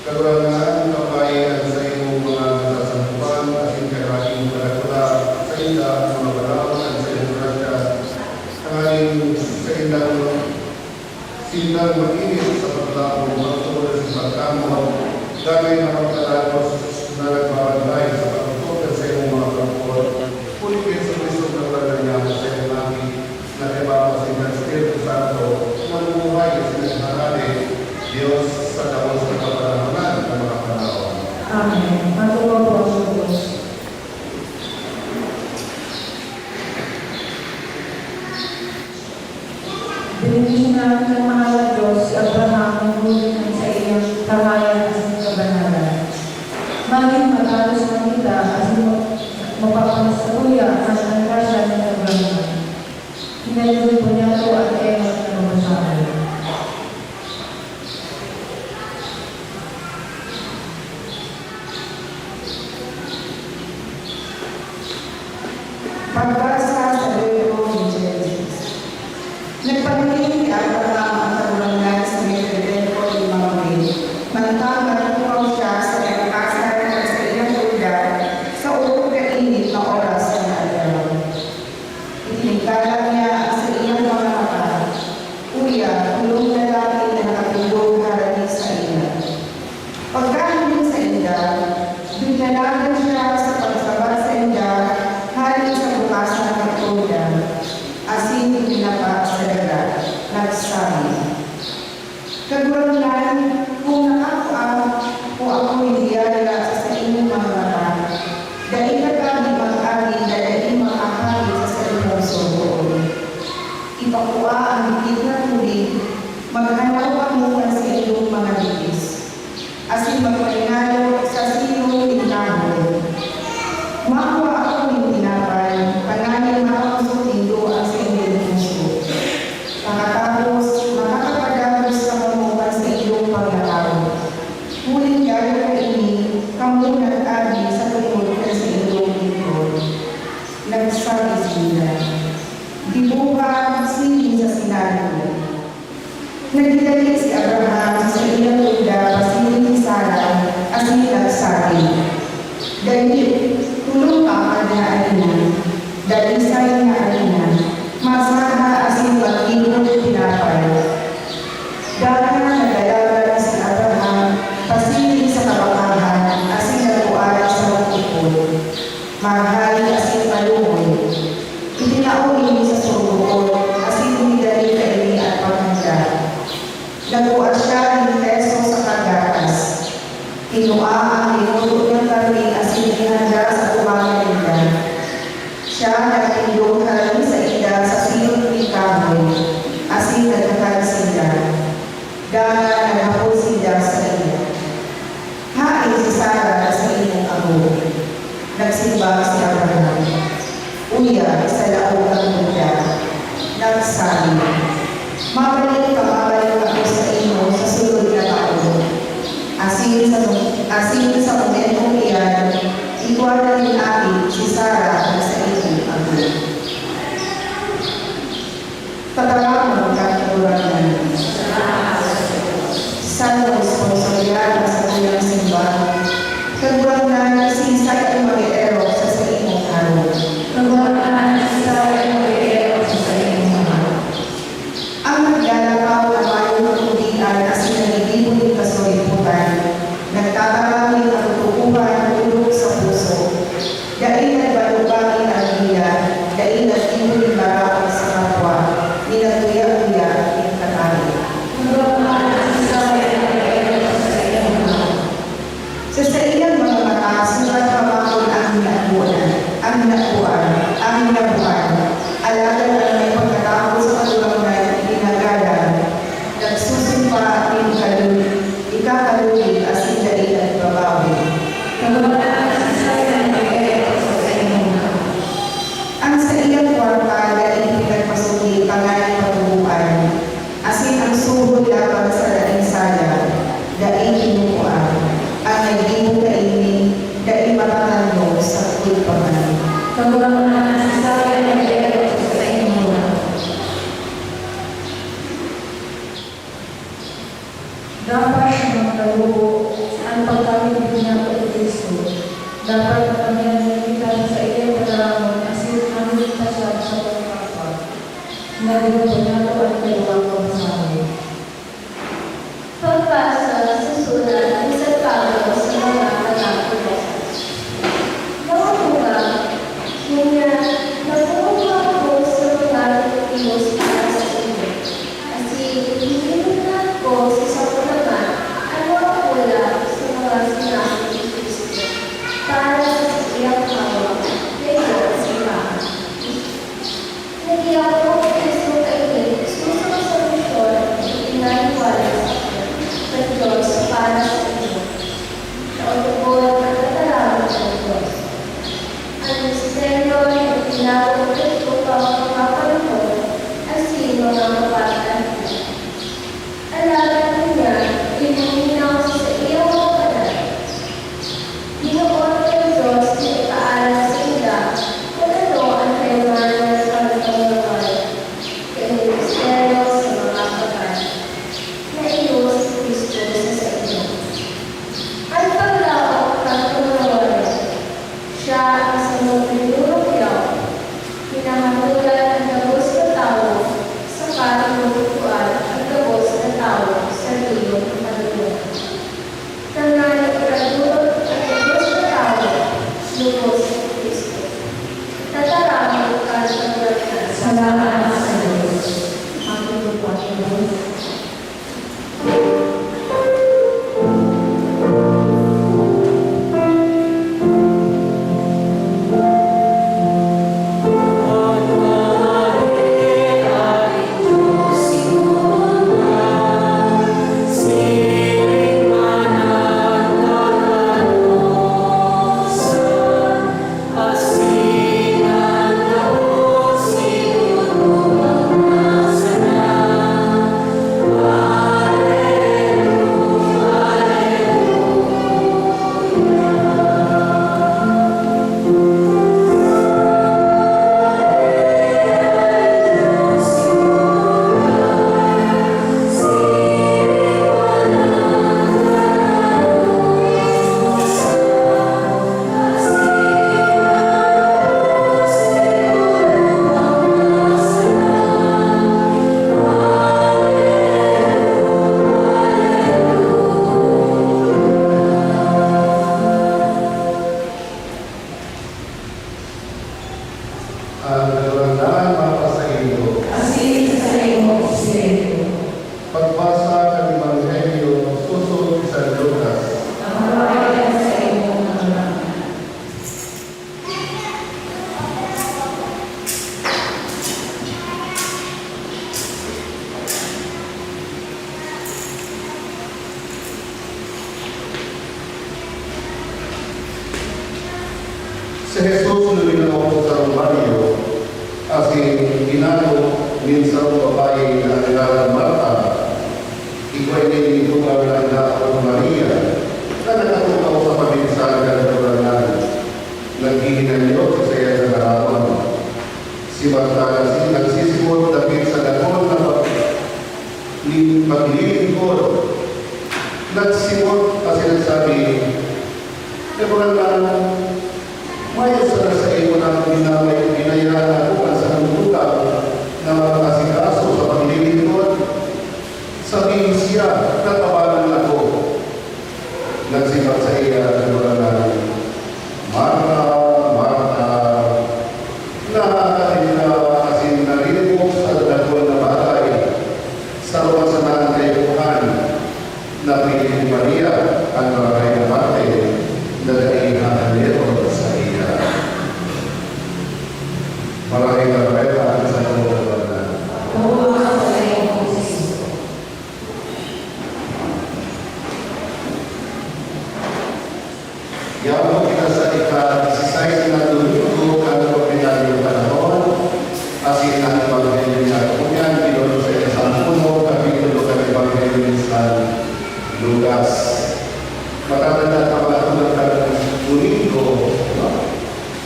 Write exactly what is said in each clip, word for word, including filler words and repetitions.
Kagurangnan, kapayawan sa imong mga nasasantukan, asin kalaking parakula sa inda, mga balaod kan sa imong grasya. Tanganing sa indang, sindang mag-init sa paglaom, pagtubod sa pagkamot, danay na pagkalagos na nagbabantay sa pagtubod sa imong mga pagbuot. Huli kay Jesu-Cristo na wala na niya sa iyong Aki, na kaibabaw sa Espiritu Santo, nabubuhay at naghaharit, Dios sa gabos na kapanahonan na mga panahon. Amen. Matuwa po ang Diyos. Benendisyonan kan mahal na Dios si Abraham na huli kan saiyang kahayan asin kabanalan. Magin matanos man kita asin ma-, mapapasakuya kan grasya nin Kagurangnan. Hinalihog po niyato an enot na babasahan. Pagbasa sa libro ni Genesis. Nagpamiling ni Abraham an Kagurangnan sa Melquisedec nin Mamre, mantang nagtukaw siya sa pinakasan kan saiyang tolda sa orog na init na oras kan aldaw. Itiningkalan niya an saiyang mga mata. Uya, tolong lalaki na nakatindog harani saiya. Pagkahiling sainda, dunyanagan siya sa pagsabat sainda hale sa bukasan na tolda, asin itinapa sa daga. Nagsabi, "Kagurangnan, kun nakakua ko ako nin biyaya sa saimong mga mata, dai ka kadi mag-agi na dai makahagit sa saimong sorogoon. Ipakua an dikit na tubig, maghanaw kamo kan saindong mga dipis, asin magpahinalo sa silong nin kahoy. Makua ako nin tinapay, tanganing makabusog nindo an saindong puso. Pakatapos, makakapadagos pa kamo kan saindong paglakaw. Huli dayo kaini, kamo nag-agi sa tungod kan saindong lingkod." Nagsabi sinda, "Giboha siring sa sinabi mo." Naghidali si Abraham sa saiyang tolda pasiring ki Sara asin nagsabi, "Dali, tolong ka kan harina, dalisay na harina, masaha asin maggibo nin tinapay." Dangan nagdalagan si Abraham pasiring sa kabakahan asin nagkua nin sarong ipon. Mahay asin malumoy. Itinao ini sa sorogoon asin hinidali kaini an paghanda. Nagkua siya nin peso saka gatas. Kinua an minuto niyang karne asin ihanda sa tubangan ninda. Siya nagtindog harani sainda sa silong nin kahoy, asin nagkakan sinda. Dangan naghapot sinda saiya, "Haen si Sara na saimong apo?" Nagsimbag si Abraham, "Uya, sa laog kan tolda." Nagsabi, "Mabalik ka, mabalik ako saimo sa sunod na taon." Asin sa, asin sa momentong iyan, igwa na nin aki si Sara na saimong apo. Tataramon kan Kagurangnan. Dapat na mga talubo, an pagkaligid niya kay Cristo. Dapat na kami an nagkita sa saiyang tataramon asin an nagkita siya sa pagkapa. Nagdumpo niya ko an kaduwang pamasahe. Pagbasa sa surat ni Santiago sa mga taga-Colosas. Mga tugang, ngunyan, naghahubak ako sa mga tinutibos para sa inyo. Asin, hinihinat ko sa sakong laman an mga kulang sa mga sinabi ni Cristo para sa saiyang hawak na iyo sa iba. Nagdiyakono si Cristo kaini sosog sa misyon na ipinaliwanag saiya kan Dios para sa inyo. Naotobon an tataramon kan Dios. An misteryo na itinago kan Cristo kan mga panahon asin mga kapagitan. Alagad ngunyan, ililingaw sa saiyang mga banal. Hinoon kan Dios na ipaaram sainda kun ano an kaimanan kan kamurawayan kan misteryo sa mga pagan, na iyo si Cristo sa sainda. An paglaom kan kamurawayan, siya an samong binuruklyaw, hinahatolan an gabos na tawo, saka tinutukoan an gabos na tawo sa giyong katoninongan. Tanganing ikadurog an gabos na tawo logos ki Cristo. Tataramon kan Kagurangnan. Salamat sa Dios. Makikupot na Dios. An Kagurangnan mapasaindo. Asin sa saimong espiritu. Pagbasa kan Ebanghelyo sosog ki San Lucas. Ang kabayan sa imong Kagurangnan. Si Jesus luminaw sa sarong baryo, asin inako nin sarong babayi na ngaran Marta. Igwa ini nin tugang na inaapod Maria, na nakatukaw sa pamirisan kan Kagurangnan. Naghihinanyog sa saiyang tataramon. Si Marta nagsi-, nagsisimot dapit sa dakul na pag-, nin paglilingkod. Nagsimot asin nagsabi, "Kagurangnan, mayo sana saimo na binamay-, binayaan ako kan sarong tugang na mag-asikaso sa paglilingkod? Sabihi siya, tatabangan ako." Nagsimbag saiya an Kagurangnan, "Marta, Marta, nakakalinda asin nariribok sa dakul na bagay. Saro man sana an kaipuhan, napili ni Maria an marahay na parte na dai hahaneron saiya." Marahay na Bareta kan Santo Kagurangnan. Yaon kita sa ika-disisais na domingo kan ordinaryong panahon, asin an ebanghelyo niya ngunyan giboto sa ikasampulo kapitulo kan Ebanghelyo ni San Lucas. Matatanda ta, mga tugang, kan Domingo, no?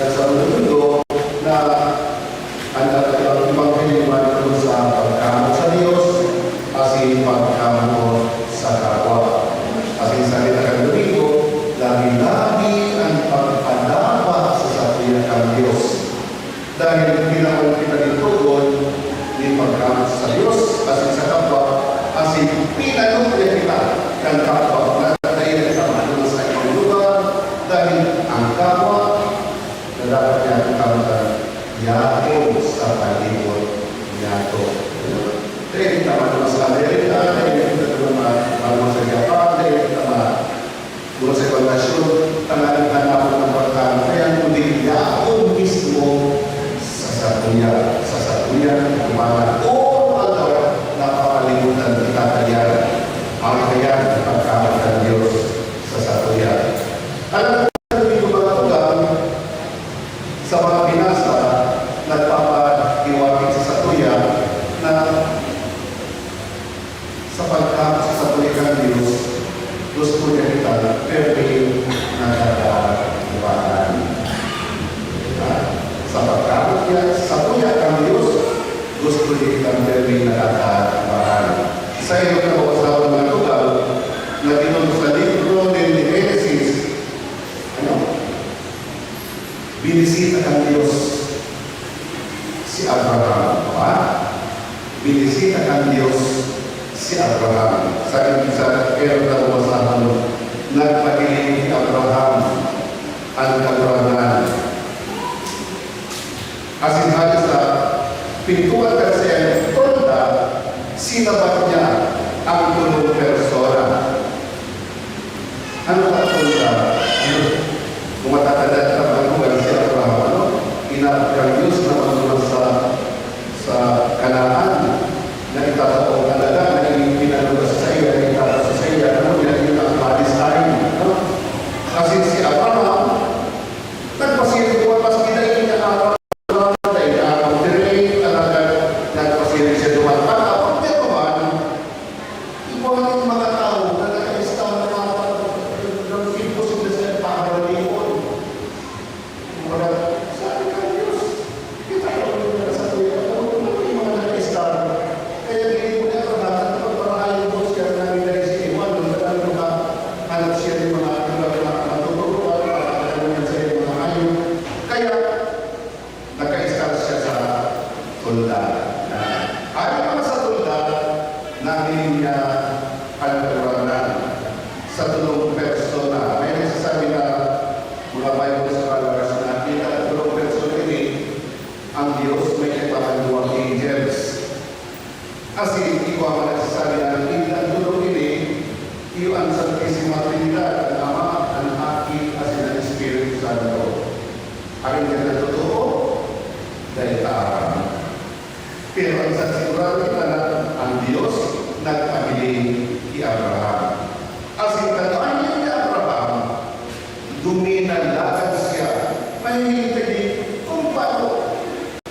Kan sa Domingo na An ebanghelyo man tungod sa pagkamoot sa Dios asin pagkamoot sa kapwa. Yan ang pagkamatang Diyos sa satuya. Alam mo, mga tugang, sa mga binasa, nagpapahiwati sa satuya na sa pagkamatang sa satuya kan Diyos, gusto niya kita, pero yung nakakaibahan. Sa pagkamatang niya sa satuya kan Diyos, gusto niya kita, pero yung nakakaibahan. Sa iyo na po sa mga lugar, na ginulat sa libro ng Genesis, ano? Binisita kan Diyos si Abraham, ha? Binisita kan Diyos si Abraham. Sabi sa Pero na basahon, nagpahiling ni Abraham an Kagurangnan. Asin hali sa pintuan kan saiyang tolda, sinabat niya ang tolong persona. Ano ba tolda? Ano? Kung matatandaan ta, mga tugang, si Abraham, ano? Inapod kan Diyos na magduman sa, sa Canaan, na itatao ang alaga na ini-, pinaluwas sa saiya, na itatao sa saiya, ano, yan yung ang Palestine, no? Kasi si Abraham, nagpasiring duman, maski dai niya aram, dai niya aram direk, talaga, nagpasiring siya duman. Pag-abot niya duman, igwa nin mga tawo na nakaista na dapat, imposible siya paharanion. Kumbaga, sabi kan Diyos, kita ko yung nasa tuya, ano, ano yung mga nakaista? Kaya hindi mo niya pagkakataon, para ayaw mo siya na nila si Iwan, nung nagkano ka, hanap siya ng mga iba na matuturuan, para ano niya sa mga hayop. Kaya, nakaistar siya sa tolda. Ayon naman sa tolda, nahiling niya an Kagurangnan sa tolong persona. May nagsasabi na mga Bible scholars na kita an tolong persona ini, ang Diyos, may kaibahan duwang angels. Asin igwa man nagsasabi na an tolong ini, iyo an Santisima Trinidad, an Ama, an Aki, asin an Espiritu Santo. Arin kan totoo, dai ta aram. Pero an sa sigurado kita na an Diyos nagpahiling ki Abraham. Asin kan nahiling ni Abraham, duminalagan siya. Mahihiling ka di kung paano.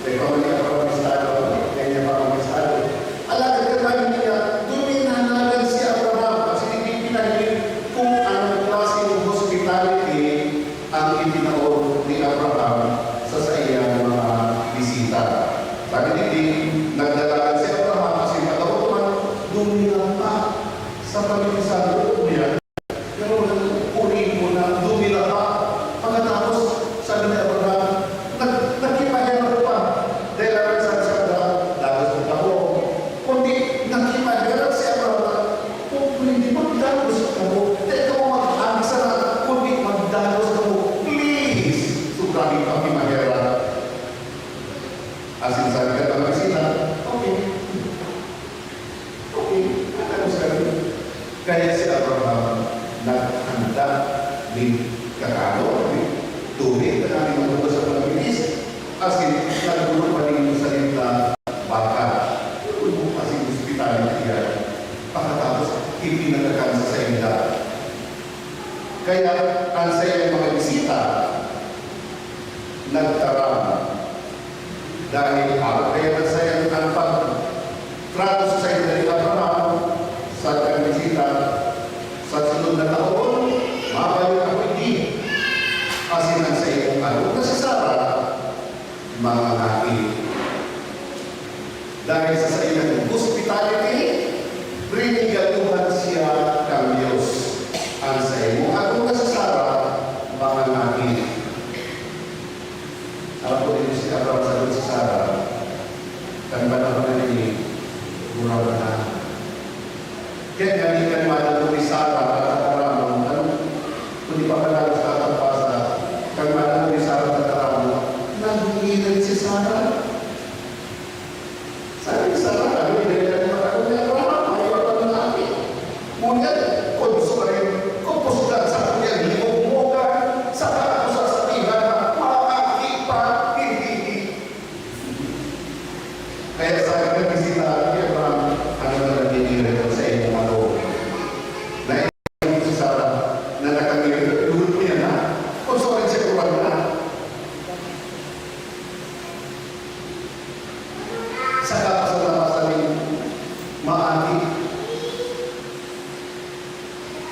Kaya pa man ni Abraham Estado, kaya niya pa man Estado. Alagad kan mahihiling niya, duminalagan si Abraham. Kasi hindi pinahiling kung anong klaseng hospitality ang itinao ni Abraham sa saiyang mga bisita. Sabi digdi, nagdalagan si Abraham asin pag-abot man, dumilang pa sa pagkisangkot niya. Pero nagpuri ko na dumilang pa. Pagkatapos, sabi ni Abraham, nag-, nagkipaherak pa. Dahil aram sa Abraham, dagos na ako. Kundi nagkipaherak si Abraham, "Kung pwede, magdagos kamo. Di kamo mag-agsa na, kundi magdagos kamo. Please!" So, grabe yung pagkipaherak. Asin sabi kan mga bisita, "Okay. Okay, magdagos kami." Kaya si Abraham naghanda nin kakanon, nin tubig, na aming maghugas sa mga binis. Asin, nagdulog pa nin salit na baka. Asin, hospitality yan. Pakatapos, ipinagakan sa sainda. Kaya, an saiyang mga bisita, nagtaram. Dahil, ah, kaya na saiyang an pagtrato sa sainda ni Abraham, sa kan bisita, sa sunod na taon, mabalik ako idi. Asin an saimong alon na si Sarah, mangangaki. Dahil sa saiyang hospitality, rinigaluhan siya kan Dios. An saimong agom na si Sarah, mangangaki. Aram ko din si Abraham sa si Sarah, kan panahon na ini, mura na. Kaya gani kan madangog ni Sarah, tataramon, ano, kung di pa ka nagtatapasa, kan madangog ni Sarah, tataramon, naghihiling si Sarah. Sabi ni Sarah, "Ano, hindi ka naman ako ni Abraham, may iba pang lalaki." Ngunyan, kung gusto ka rin, kung gusto ka sa kuya, di mo mo ka, sa ako sa sabihan na, "Makakita, hindi." Kaya sabi ka, "Bisita ni Abraham, ano na nagdidiri sa iyong mga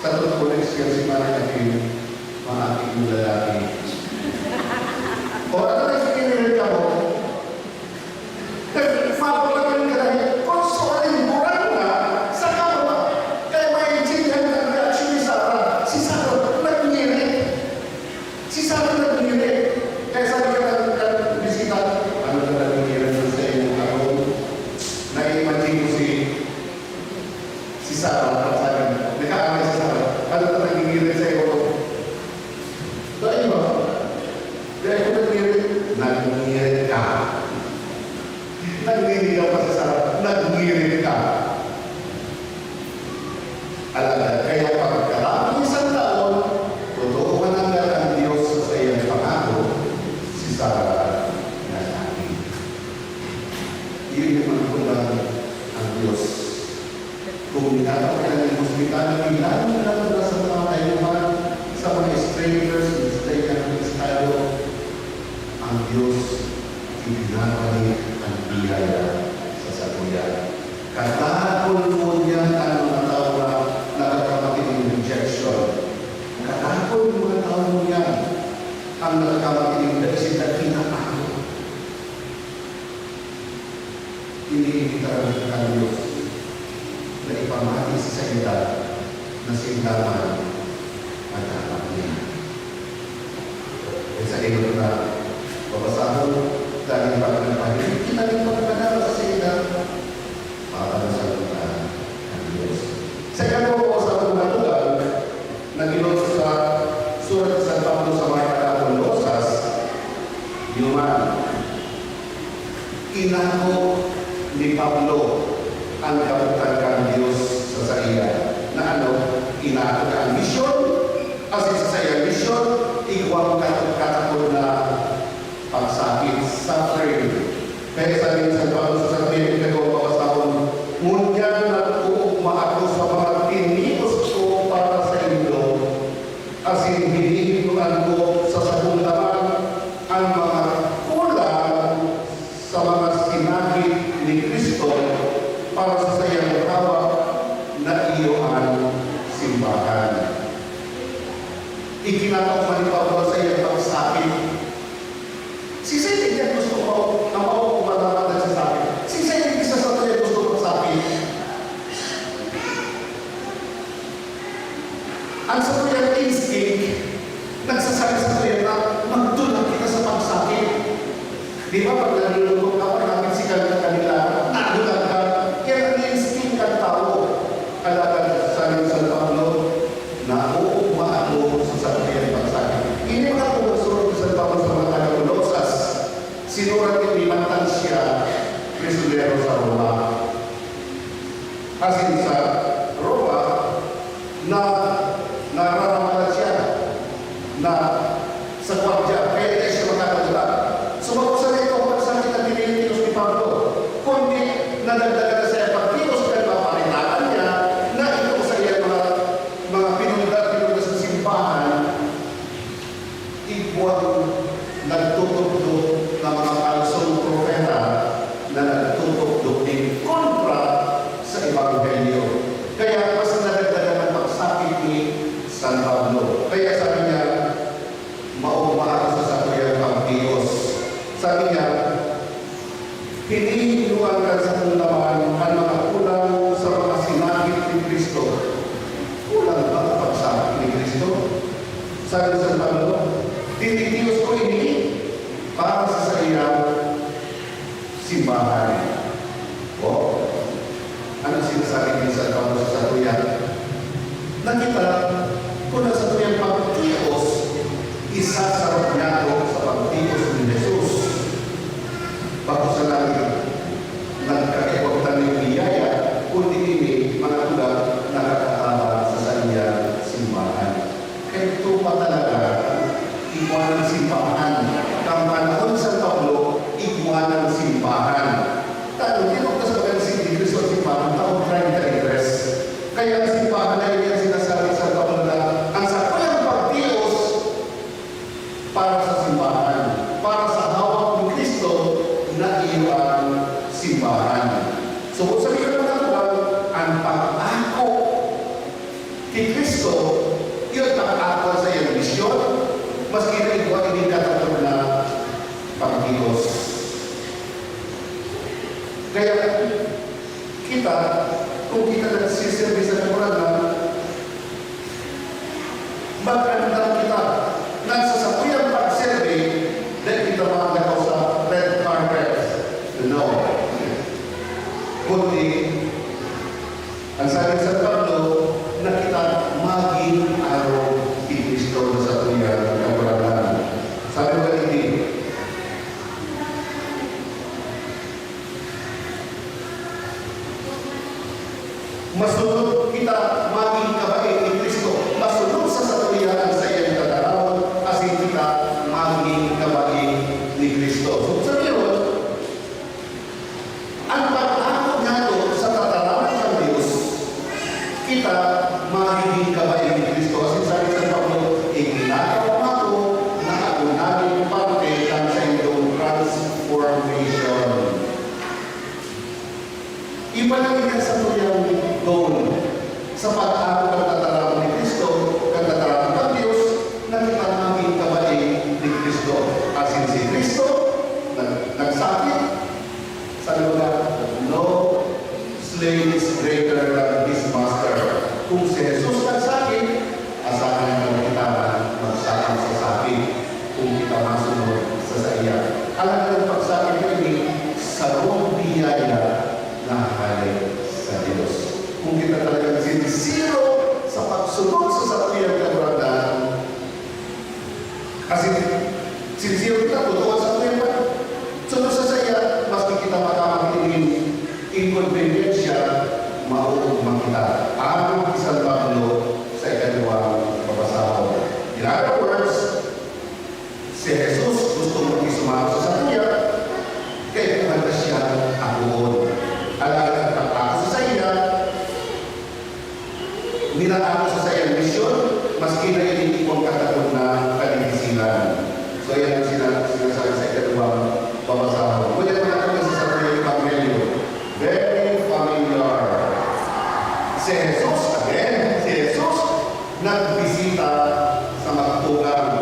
Sa totoo, next year, si Manang Atin, mga ating lalaki. O, ano na experience ka mo? Mapapaglaling ka na rin. Kung sa alingkuran na, sa kama, kaya maintindihan ka na, actually, Sarah, si Sarah, nagmirit. Si Sarah nagmirit. Kaya sabi ka ng, ng bisita, "Ano ka nagmirit sa inyong ako?" Na-imagine ko si, si Sarah, sabi, nag-aaway si Sarah. "Ano ka nagmirit sa iyo?" Sa iyo, "Dahil ko nagmirit." Nagmirit ka. Nagmirit ka pa si Sarah. Nagmirit ka. Alagad kaya pagkatapos isang taon, totoo mananggad ang Diyos sa saiyang pangako, si Sarah nagkapit. Iyon yung mga kulang ang Diyos. Kung minataw ka ng hospital, kailangan lang na sa mga kainuman, sa mga strangers, sa saiyang estado, ang Diyos, ibinabalik ang biyaya sa satuya. Kadakul ngunyan an mga tawo na nagkakamati nin rejection. Kadakul mga tawo ngunyan an nagkakamati nin dai sinda kinakaon. Iniimbitaran kan Dios na ipamati sa sainda na sinda man an dapat niya. Kaya sa inot na babasahon, dahil pag nagpahiling kita nin pagpadala sa sainda, Patalusan kita kan Dios. Sa ikatlo ko sa mga tugang na ginuot sa surat ni San Pablo sa mga taga-Colosas, yuman, inako ni Pablo an kabotan kan Dios sa saiya. Na ano, inako niya an misyon, asin sa saiyang misyon, igwang katakod na pagsakit, suffering. Kaya sabi ni San Pablo sa sarong babasahon, "Ngunyan nag-oogma ako sa mga tinios ko para saindo, asin hinihinoan ko sa sakong laman an mga kulang sa mga sinakit ni Cristo para sa saiyang hawak na iyo an simbahan." Ikinataw man ni Pablo sa iyang pagsakit. Siisay digdi an gusto mao, na mao kung mararamdaman sa sakit? Siisay digdi sa satuya gusto magsakit? Ang satuyang instinct, nagsasabi sa satuya na magdulag kita sa pagsakit. Di ba, pag nalulungkot ka, pag napigsikan ka kanila, nadulag ka. Yan ang instinct kan tawo. Alagad sabi ni San Pablo, "Naoogma ako sa satuyang pagsakit." Ini mga pagsurot ni San Pablo sa mga taga-Colosas, sinurat ini mantang siya prisunero sa Roma. Asin sa Roma, na nararamalan siya na sa gwardiya, kaya di siya makakadulag. So, bako sana ito ang pagsakit na tinitios ni Pablo, kundi nadagdagan na sa iya pagtios kan maparitaan niya na itong sa iyang mga, mga pinundag-pinundag sa simbahan, igwang nagtutukdo na mga palsong propeta na nagtutukdo nin kontra sa Ebanghelyo. Kaya mas nadagdagan ang pagsakit ni San Pablo. Kaya sabi niya, "Maogma ako sa satuyang pagtios." Sabi niya, "Hinihinoan kan sakong laman an mga kulang sa mga sinakit ni Cristo." Kulang ba ang pagsakit ni Cristo? Sabi ni San Pablo, "Tinitios ko ini para sa saiyang simbahan." O, ano sinasabi ni San Pablo sa satuya? Na kita, kun ang satuyang pagtios isasarog niyato sa pagtios ni Jesus, bako sana nagkakaiwagtan nin biyaya, kundi ini mga tugang nakakataban sa saiyang simbahan. Kaya ito pa talaga, igwa ng simbahan. Kan panahon ni San Pablo, igwa ng simbahan. Tayo, di ba sa pag-isip ni Cristo ang simbahan, taon treinta y tres. Kaya ang simbahan na yan, sinasabi sa Pablo na ang sakuyang pagtios para sa simbahan, para sa hawak ni Cristo na iyo ang simbahan. So, kung sabihin mo na ang pag-ako Ki Cristo, iyo an pag-akoa sa iyang misyon, maski na igwa ini katakod na pagtigos. Kaya, kita, kung kita nagsiserbi sa Kagurangnan, mag-andam kita na sa satuyang pagserbi, dai kita maglakaw sa red carpet. No. Kundi, an sabi ni San Pablo, na kita magin arog ki Cristo na satuyang Kagurangnan. Sabi mo kanini, masunod kita magin kabaing ni Cristo, masunod sa satuya an saiyang tataramon, asin kita magin kabaing ni Cristo. So, sa ngayon, an pag-ako nato sa tataramon kan Dios, kita magigin kabaing ni Cristo. Asin sabi ni San Pablo, "Ikinakaw ako na ako nagin parte kan saindong transformation." Iba na ini an satuyang goal sa pag-ako kan tataramon ni Cristo, kan tataramon kan Dios, na kita magin kabaing ni Cristo. Asin si Cristo nag-, nagsakit. Sabi mo na, "No slave is greater than his master." Kung si Jesus nagsakit, asahan na kita na magsakit sa sakit kung kita masunod sa saiya. Alagad an pagsakit na ini, sarong biyaya na hale sa Dios. Kung kita talagang sinsero sa pagsunod sa satuyang Kagurangnan, asin sinsero kita, totoo sa satuyang pagsunod sa saiya, maski kita makamagin inkonbeniensya, maoogma kita. Arog ki San Pablo sa ikaduwang babasahon. In other words, si Jesus gusto mo isumaro sa satuya, kaipuhan na siya akoon. Alagad an pag-ako sa saiya, nila ako sa saiyang misyon, maski na ini igwang katakod na kadidisilan. So, yan ang sina-, sinasabi sa ikaduwang babasahon. Ngunyan, mga taga sa satuyang ebanghelyo, very familiar. Si Jesus, again, si Jesus nagbisita sa magtugang.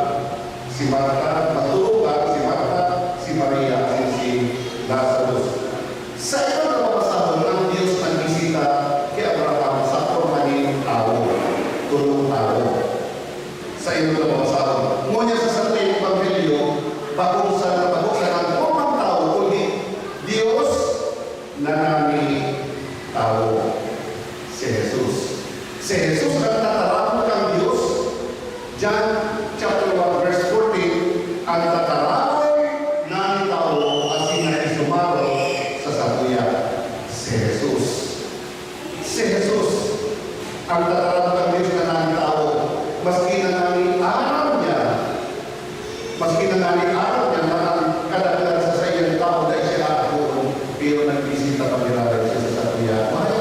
Si Marta, magtugang, si Marta, si Maria, asin si Lazarus. Sa inot na babasahon, an Dios nagbisita ki Abraham sa porma nin tawo, tolong tawo. Sa inot na babasahon. Ngunyan sa satuyang ebanghelyo, bakong sa, bakong sa nagpormang tawo, kundi Dios na nagin tawo, si Jesus. Si Jesus an tataramon kan Dios. John chapter one verse fourteen, "An tataramon nagin tawo asin nakisumaro sa satuya." Si Jesus. Si Jesus, an tataramon kan Dios na nagin tawo, maski na nagin aram niya, maski na nagin aram niya na an kadaglan sa saiyang tawo dai siya aakoon, pero nagbisita pa giraray siya sa satuya. Why?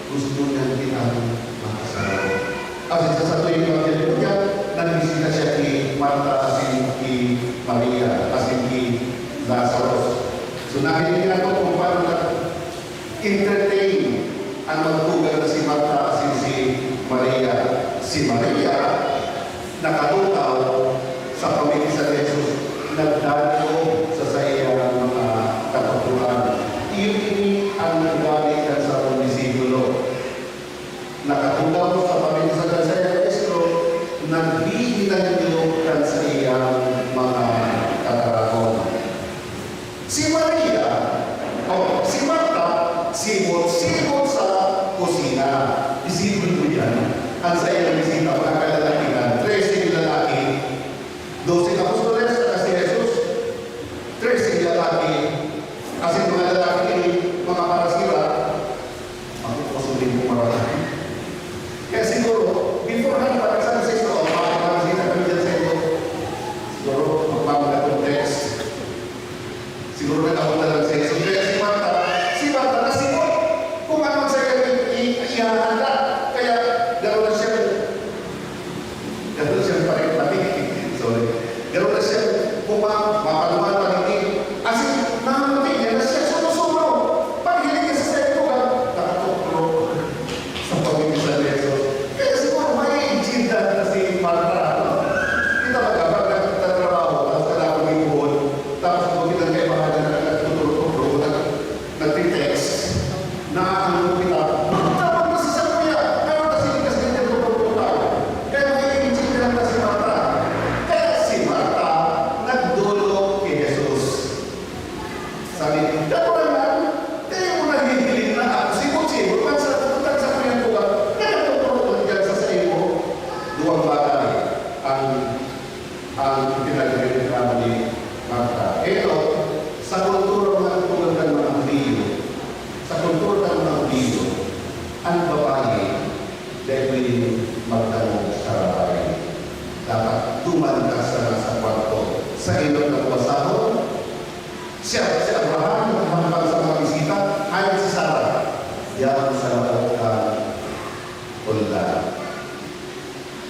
Gusto niya kitang makasarado. Asin sa satuyang ebanghelyo niya, nagbisita siya ki Marta asin ki Maria, asin ki Lazarus. So, nahiling niya to kung paano na entertain an magtugang na si Marta asin si Maria. Si Maria, nakatukaw sa pamitisan ni Jesus, nagdadangog sa saiyang mga katuturan. Iyo ini an ugali kan sarong disipulo. Nakatukaw sa pamitisan kan saiyang maestro, naghihinanyog kan saiyang mga tataramon. Si Maria, o, si Marta, sibot-sibot sa kusina. Isipon mo yan. An saiyang bisita, mga kalalakihan, trese lalaki, dose apostoles, saka si Jesus, trese lalaki. Asin mga lalaki ini, mga parasira, ako po sa rin po marami. Kaya siguro, beforehand pa, nagsabi sa inyo, "Oh, mga parasira kami dyan sa inyo." Siguro, magmamagandang text. Siguro nagkabot na lang sa Jesus. Kaya si Marta, si Marta, nasipot kung ano sa iya i-, i-, ihahanda. Kaya, gano'n na siya,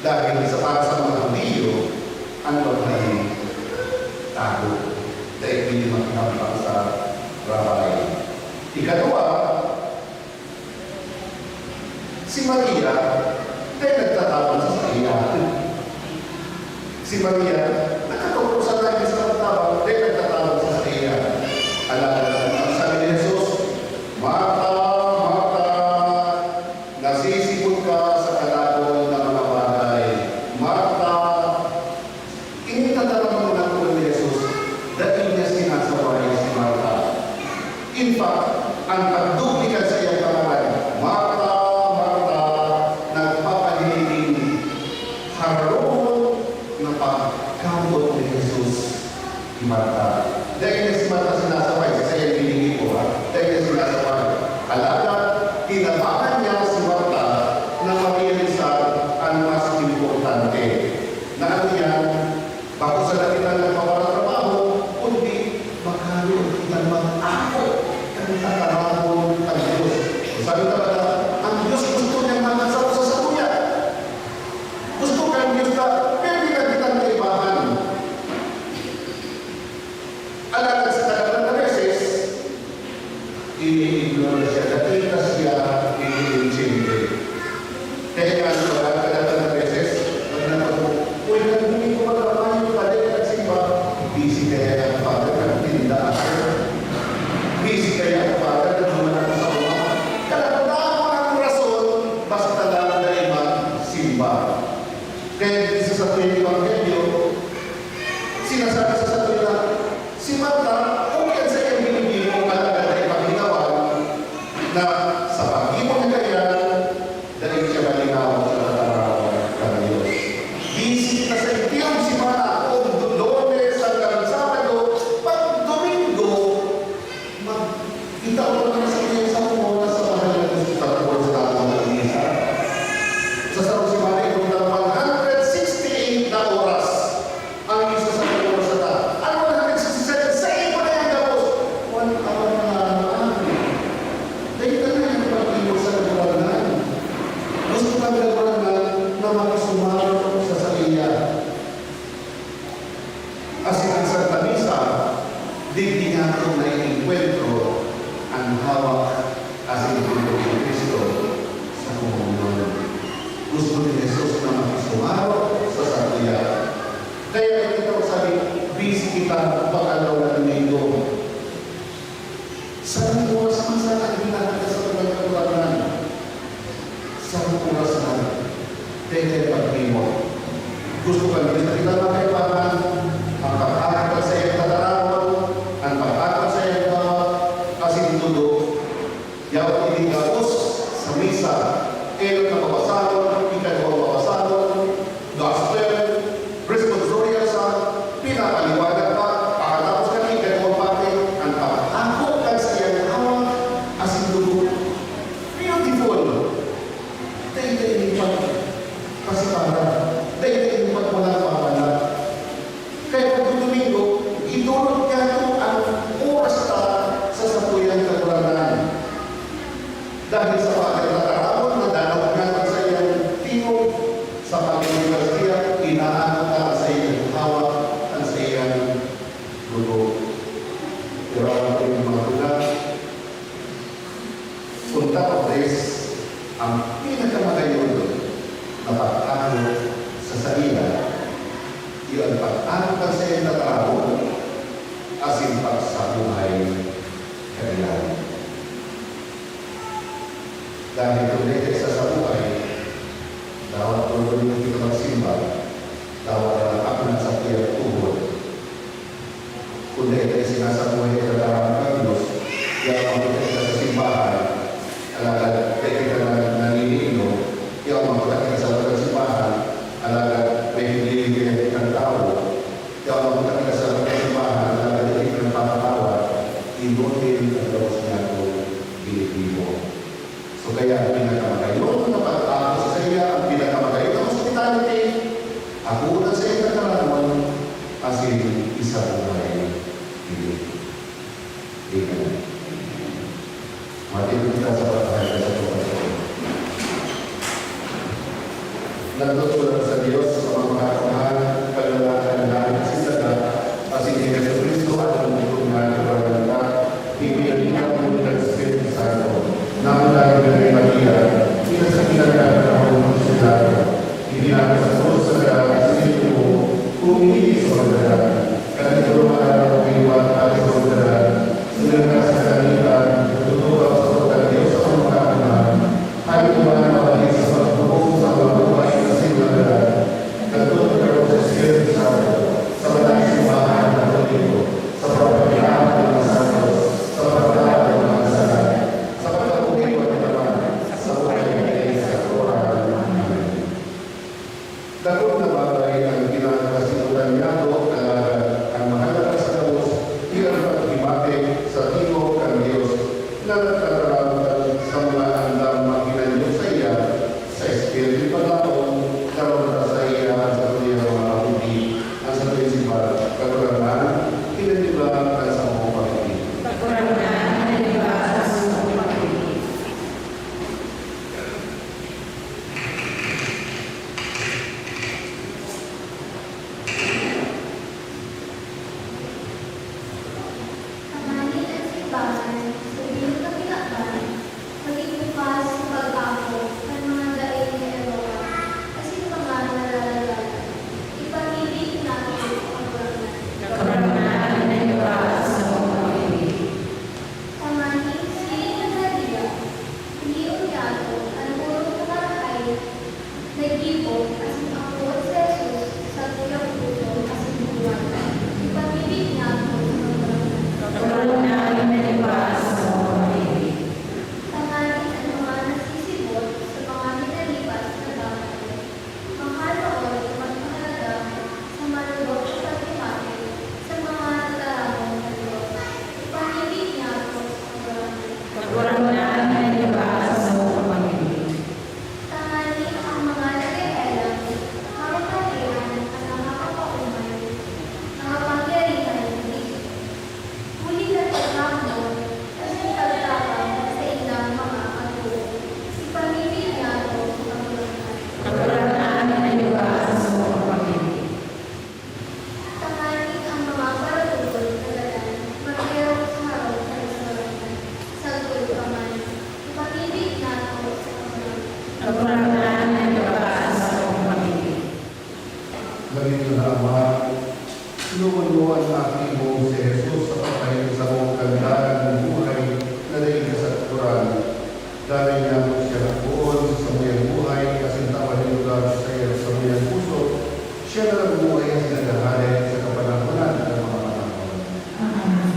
Dahil sa, para sa mga Judio, an paghaling tago, dai pwede makihampang sa rabbi. Ikadwa, si Maria, dai nagtatabang sa saiya. Si Maria, nakatubod sa langit sa pagtabang, dai nagtatabang sa saiya. Alagad an sabi ni Jesus, "Marta, Marta, nasisipon ka sa kadakul na mga bagay. Marta, ini tataramon na ni Jesus, dai niya sinasaway si Marta." In fact, an pagdugni kan saiyang pangaran, "Marta, Marta," nagpapahiling harong na pagkabot ni Jesus ki Marta. Dai niya si Marta sinasaway, sa saiyang binigay ko, ha? Dai niya sinasaway. Alagad, tinabangan niya si Marta na marealisar an mas importante. Na ano yan? Bako sana kita nagpaparatrabaho, kundi magkaroon kita mag-ako kan tataramon kan Dios. Sabi ta ba, ang Dios gusto niya magkasaro sa satuya. Gusto kan Dios na pirmi na kitang kaibahan. Alagad sa kadaklan na beses, ini-ignore siya, dai ta siya iniintindi. Kaya nga, ano ba, kadaklan na beses, pag napag-, "Uy, nagbuling ko pag mayo, pwede ka nagsimba?" Busy kaya ang father, nagtinda ako. Busy kaya ang father, nagbuman ako sa uma. Kadaklan ang rason, basta lang dai magsimba. Kaya dito sa satuyang ebanghelyo, sinasabi sa satuya na si Marta, okay an saiyang ginigibo, alagad dai paglingawan na sa paggibo niya kaiyan, dai siya malingaw sa tataramon kan Dios. Busy na sa entiyong semana, kung Lunes hanggang Sabado, pag Domingo, Mag-, kita ko naman sa inyo sa oras sa mahal na gusto, tatapos na ako ng misa. Sa sarong semana, itong one hundred sixty-eight na oras ang isa sa oras na ta. Ang one hundred sixty-seven, sa imo na yan, tapos one hour na lang. Dahil ka na yung pag-iwas sa Kagurangnan. Gusto ka Kagurangnan na makisumaro sa saiya. Asin an Santa Misa, digdi niyato naiengkwentro an hawak asin dugo ni Cristo sa komunyon. Gusto ni Jesus na makisumaro sa satuya. Kaya ito sabi, busy kita pag-aldaw na Domingo. Sarong oras man sana an ginagawa sa pagkakagurangnan. Sarong oras man. Dai paglimot. Gusto kan Dios na kita makaibahan, an pag-ako kan saiyang tataramon, an pag-ako kan saiyang hawak, asin tudo. Yaon ini gabos sa misa, enot na babasahon, ikaduwang babasahon, Gospel, Responsorial sa pinapaliwanag pa, pakatapos kan ikaduwang parte, an pag-ako kan saiyang hawak asin dugo. Beautiful! Dai, dai ini pagpasipara. Dai, dai ini pagpalag-palag. Kaya pag Domingo, idolot niyato an oras ta sa satuyang Kagurangnan. Dahil sa pagkakataramon na danot niya an saiyang tingog sa pag-Eukaristia, inaano ta an saiyang hawak, an saiyang dugo. Pero ang ating mga bulan, punta pa tres, ang pinakamagayon na pag-ako sa saila, iyo ang pag-ako kan saiyang tataramon, asin pagsabuhay kaiyan. Dahil kung dai ta isasabuhay, dawa tuloy na kita magsimba, dawa na lang ako na sa kiyang tuhod. Kung dai ta sinasabuhay ang tataramon kan Dios, yaon man kita sa simbahan, alagad dai kita na-, naniniinom, yaon man kita sa loob kan simbahan, alagad may hinihiling kita kan tawo, yaon man kita sa loob kan simbahan, alagad dai kita nagpapatawad, inutil an gabos niyatong ginigibo. So, kaya ang pinakamagayon na pag-ako sa saiya, ang pinakamagayon na hospitality, ako na sa inyo kakaramon, asin isabuhay ini. Amen. Matindog kita sa pagkakita sa pagkakita. Nagtutulag sa Dios sa mga katamahan, kagalakan na sindaga, asin ki Jesu-Cristo, an lugod na Kagurangnan ta, ipinagkita mo kan Espiritu Santo, na ang Virgen Maria, pinasakitan kan panahon ni Pilato, ipinako sa krus sa daga, isinipon, kung ini sa mga daga, kan ikaduwang aldaw, liwat, hale sa mga daga, sinda sa kalangitan, nagtutukaw sa pagkadios sa mga katamahan, Hali naman mabalik sa pagtubod sa mga buhay na sinuladan, nagtutubod sa Espiritu Santo, sa banal na simbahan na Katoliko, sa pagpapinahan ng mga santos, sa pagtawad ng mga sala, sa pagkabuhay na naman, sa buhay na sa Amen. Dakul na bagay an kinakasimutan niyato, alagad an mahalaga sa gabos, iyo an paghimati sa tingog kan Dios na nagtataram sa mga andam makinanyog saiya sa espiritu paglaom, daron ta saiya an satuyang mga kabuhi, an satuyang simbag, Kagurangnan, kinanyuga kan samong pamimit. Kagurangnan, kinanyuga kan samong pamimit. Tanganing an simbahan sa bilog na kinaban magin bukas sa pag-ako kan mga dai na erokan asin mga nararagalan. Ipamibi niyato sa Kagurangnan. Kagurangnan, kinanyuga kan samong pamimit. Tanganing siring kan Maria, pilion niyato an orog na marahay, naggibo asin nagpuot si Jesus sa tuyang puso asin buhay. Ipamibi niyato sa Kagurangnan. Kagurangnan, kinanyuga kan samong pamimit. Tanganing an mga nasisibot sa mga minalipas na bagay, mahal na oras na magpahalaga sa manolok na paghimati sa mga tataramon kan Dios. Ipamibi niyato sa Kagurangnan. Kagurangnan, kinanyuga kan samong pamimit. Tanganing an mga naghehelang, makapangyarihan an nakapapaumay, nakapangyarihan na digdi. Huli kan pagkamoot asin pagtabang kan saindang mga katood, ipamibi niyato sa Kagurangnan. Kagurangnan, kinanyuga kan samong pamimit. Tanganing an mga paratukol na gadan mag-erok sa harong kan Kagurangnan sagkod pa man, ipamibi niyato sa Kagurangnan. Kagurangnan, kinanyuga kan samong pamimit. Dai na, Ama, inomon mo an Aki mo si Jesus sa pagkahiling samo kan dalan nin buhay na dai kasagkoran. Danay niyato siya poon sa samuyang buhay asin tawan nin lugar sa saiyang samuyang pusog. Siya na nagbuhay asin naghahade sa kapanahonan kan mga panahon. Amen.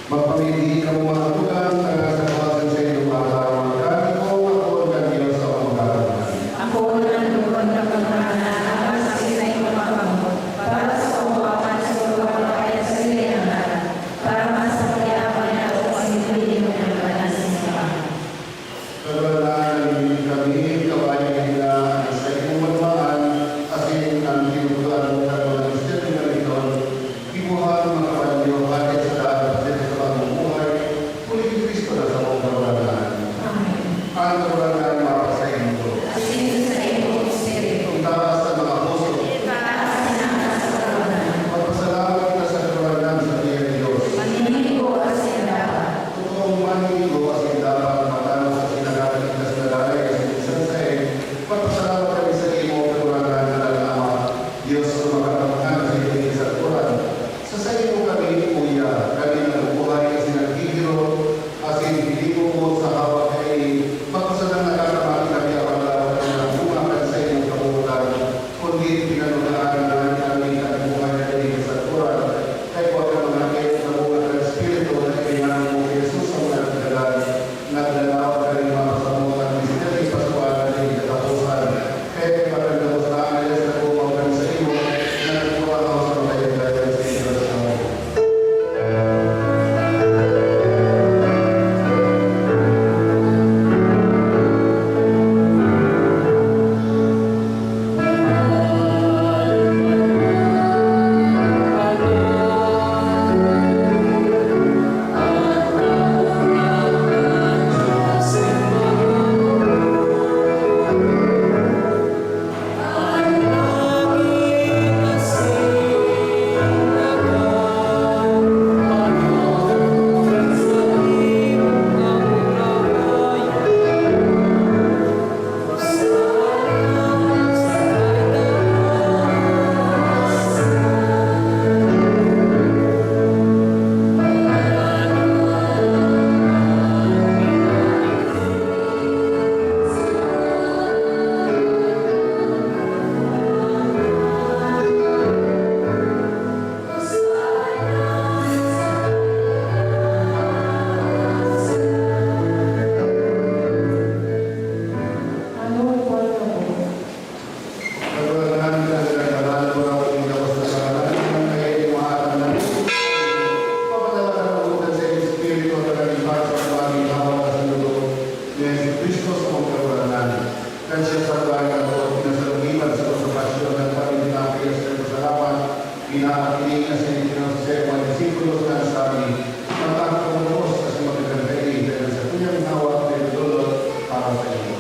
Magpamindi kamo, mga tugang, tanganing sa kawal kan saindong mga taramang kan Dios sa mga katonahan. Ako na ang dugon na pagmamahal sa saimo, Panginoon, para sa kabuhayan sa lugar na kaya sa iyong ngaran, para masakian niya ako sa hindi mo pinagpanasin sa Kagurangnan, naninilig kami, kabayan na an saimong magmaan, asin an tinutuan mo kan mga misteryo na ito, gibohon makaban niyo hale sa daan pagsirang sa pagbubuhay, huli ki Cristo na samong Kagurangnan. Amen. An Kagurangnan mapasaindo. Asin sa imo espiritu. Itaas an mga puso. Itaas an mga puso. Magpasalamat kita sa Kagurangnan, sa ating Dios. Maninigo asin dapat. Totoong maninigo asin dapat, matanos asin nakakaligtas na daray asin minsan saen, magpasalamat kami sa imo, Kagurangnan, Dalang Ama, Dios na makakamhan asin pinagsakoran. Sa saimo kami, Kuya, kami nabubuhay asin naghihirot, asin hinihimuhot sa hawak kaini, bako sanang nakakamati kami apan dapat na bunga kan saimong kabotan, kundi pinanugaan na kami kan buhay na pinagsakoran. Kaya kuha ka mga kaya sa bunga kan Espiritu na ibinigay mo kay Jesus sa mga nagdagan. Nagdalaw kami mapasamot ang misteryo paskual na di kataposan. Kaya ipagkagabos na ang Diyos na kumaw kan saimo, na nagpuwang ako sa mga yagdagan sa Diyos na Kagurangnan, pinagdalaw mo na kami gabos na kasalanan, kaya di mo aram na papadala ka ng Buot sa Espiritu at naging bagsak ang aming hawak sa dugo ni Jesu-Cristo sa mga Kagurangnan. Kan siya sa buhay na buot, pinasalugiban sa pasasyon ng pamilya na kaya sa pasalamat, pinaakini niya sa inyo sa mga disipulos na sabi, "Matang ko sa mga kagantay, dahil sa kuyang hawak na idodolot para sa inyo."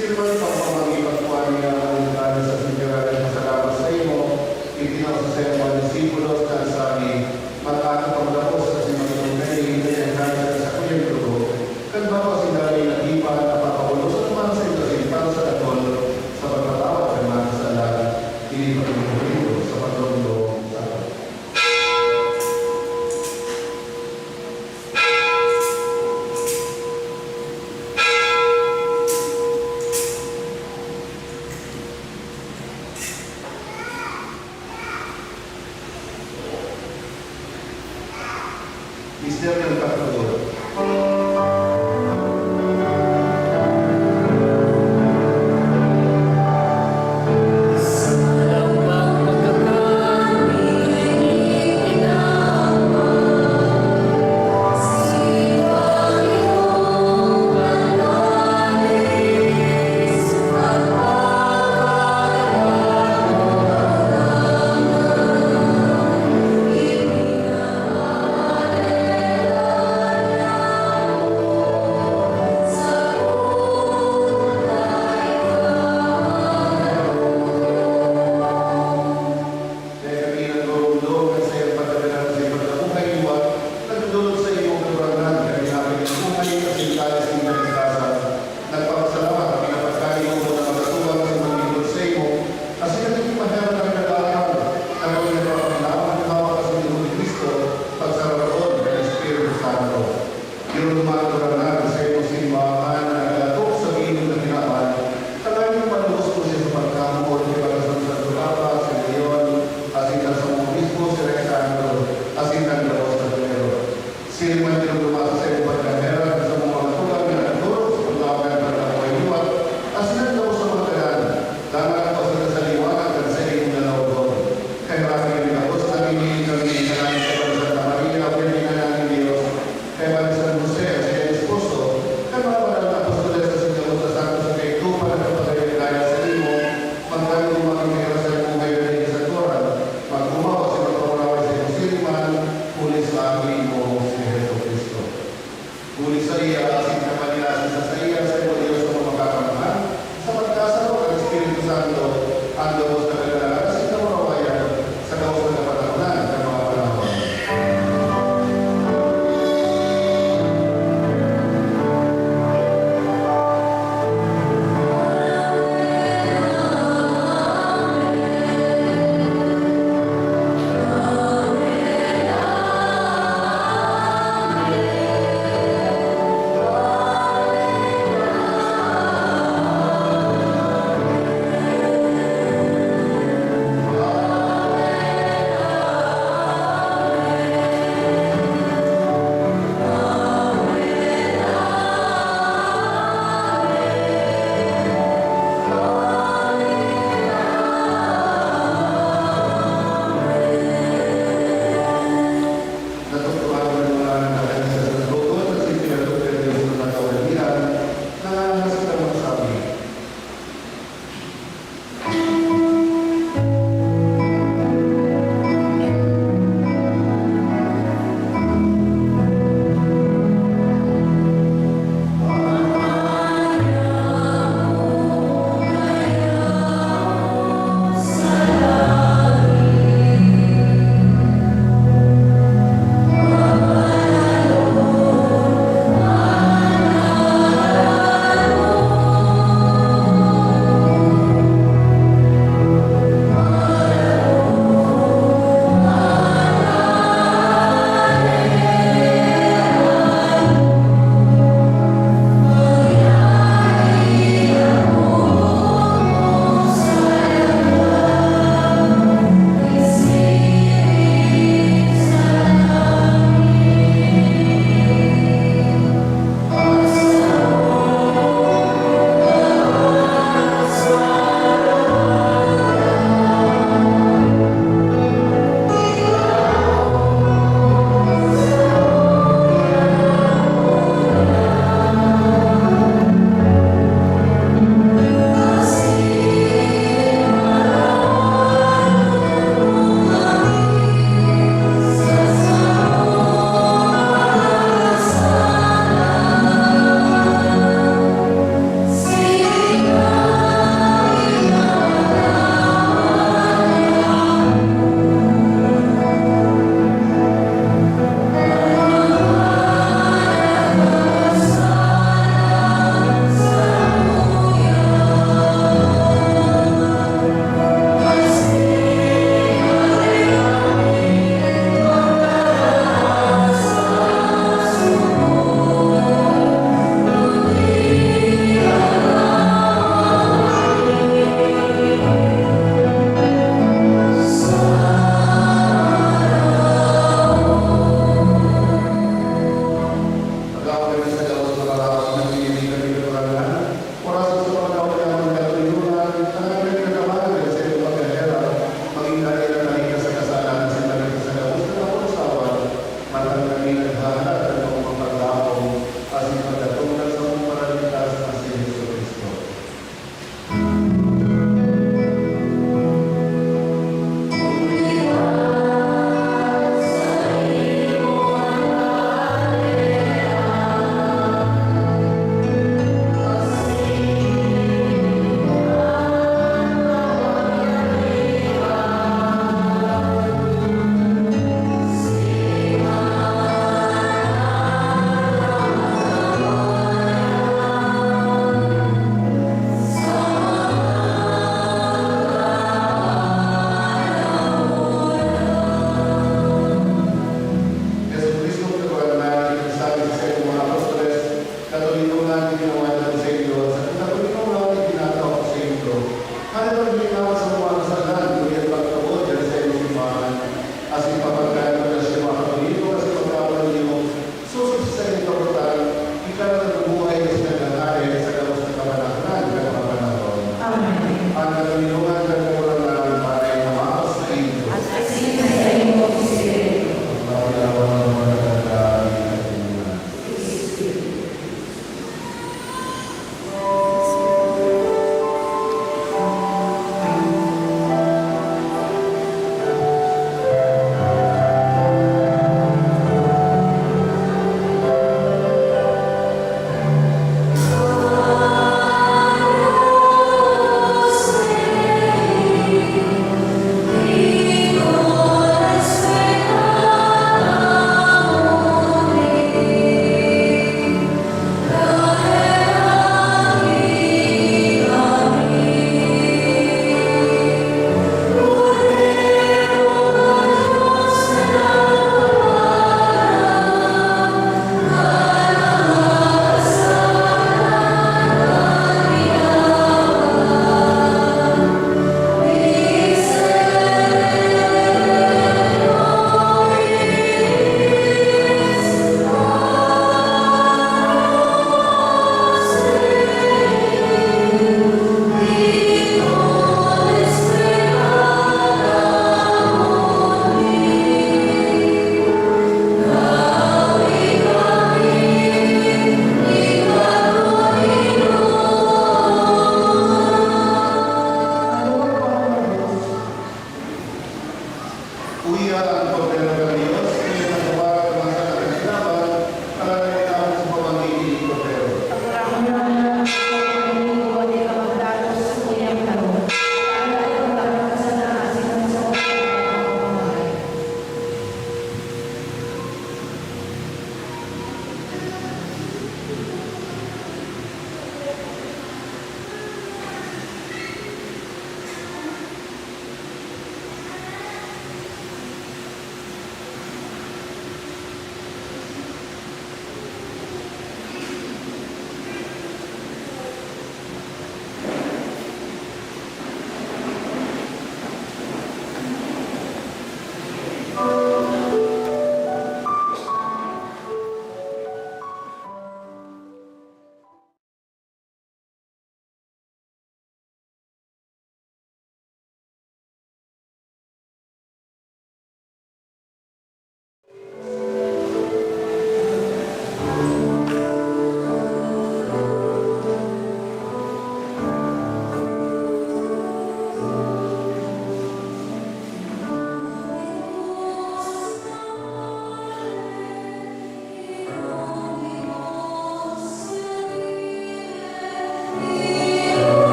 Sirman pagpamangipag kuan niya ang altar sa singgarayan na salamat sa imo, itinaw sa saiyang mga disipulos na sabi, "Matang ko sa mga kagantay, dahil sa kuyang dugo." Kan bako sinda nin nagipan, napapabulosan man sa inyo sa dakul sa pagpatawad kan mga kasalan, ini pagbubuhay sa pagdoromdom sa Misteryo ng pagtubod. Pinagdumasa sa imong pagkaherak sa mga tugang na nagdorog sa paglaom kan pagkabuhay liwat, asin an gabos na mga gadan, dangan pagsinda sa liwanag kan saimong lalawogon. Kaheraki nin gabos, namimiling kami sa langit kay Santa Maria, Birhen na Ina nin Dios, kay San Jose, an saiyang esposo, kan mga banal na apostoles, asin gabos na santos na kaigdopan na nagpapagayod-gayod sa imo, magdangog magin kahiras sa imo ngayon na sa oras, mag-omaw asin magpakuraway sa imo siring man, huli sa Aki mo, si Jesu-Cristo. Huli saiya, asin kapagilasan sa saiya, sa Dios na Makakamhan, sa pagkasaro kan Espiritu Santo, an gabos na kagalakan asin kamurawayan, sa gabos na kapanahonan kan mga panahon.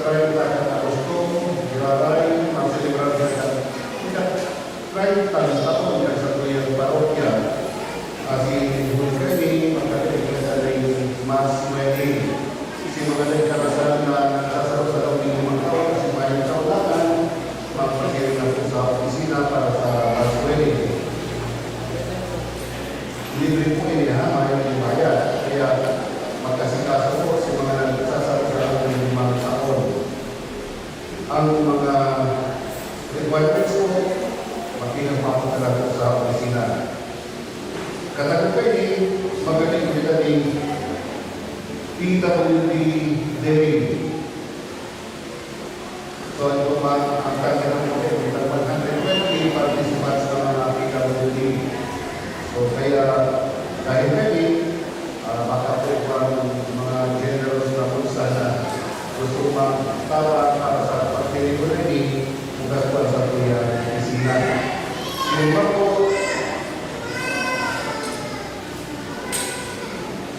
Treinta kan Agosto, giraray, magselebrar kita kan ika-treinta na taon kan satuyang parokya. Asin huli kaini, magkakaiglesia nin mass wedding. Si mga nagkarasan na nagsasaro-saro nin limang taon, asin mayong kaulakan, magpasiring na po sa opisina para sa mass wedding. Libre po ini, ha? Mayong bayad. Kaya magkasikaso po sa mga nagsasaro-saro nin limang taon. Ang mga requirements po, makikipagpapatala po sa opisina. Katago kaini, magkakaiglesia nin P W D Day. So, ito pa, ang target ng mga ito, one hundred twenty participants na mga P W D. So, kaya, dahil kami, ah, baka po ang mga generous na bulsa na gusto magtabang para sa pagpili ko na ini, bukas po ang sa kuya, opisina. Yung iba po,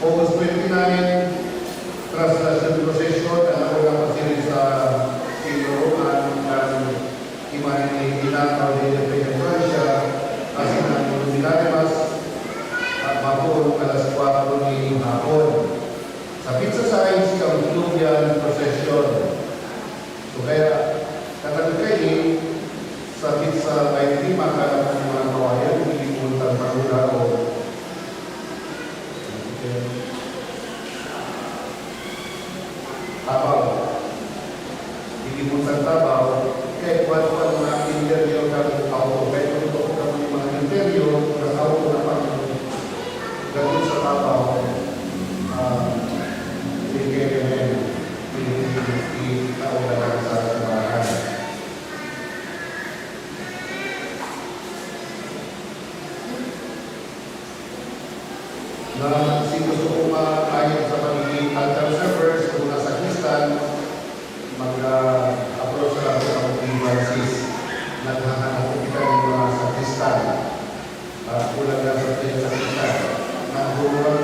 August twenty-nine, Traslacion Procession, ang nauna pa sila sa Tinoroan kan imahe ni Ina Claudia de Peñafrancia, asin ang Ordinary Mass, at mapurong alas kwatro nin hapon. Sa Pizza Size, ang Fluvial Procession. So, kaya, katago kaini, sa Pizza Size, di makalat ang mga kawayan, hindi mo tang pagkulaon. Tabaw. Hindi mo sa tabaw, kaya kuwan-kuwan mga interior ng auto. Kaya kung ito po kami mga interior ng auto na pang-, ganun sa tabaw, ah, hindi kayo ganyan. Hindi, hindi, hindi, tao na lang sa simbahan. Na si gusto kong ma-, maayos sa pagiging altar servers o mga sakristan, mag, ah, approach na lang po kamo kay Francis. Naghahanap po kita ng mga sakristan. Ah, kulang na sa mga sakristan. Nagkukulang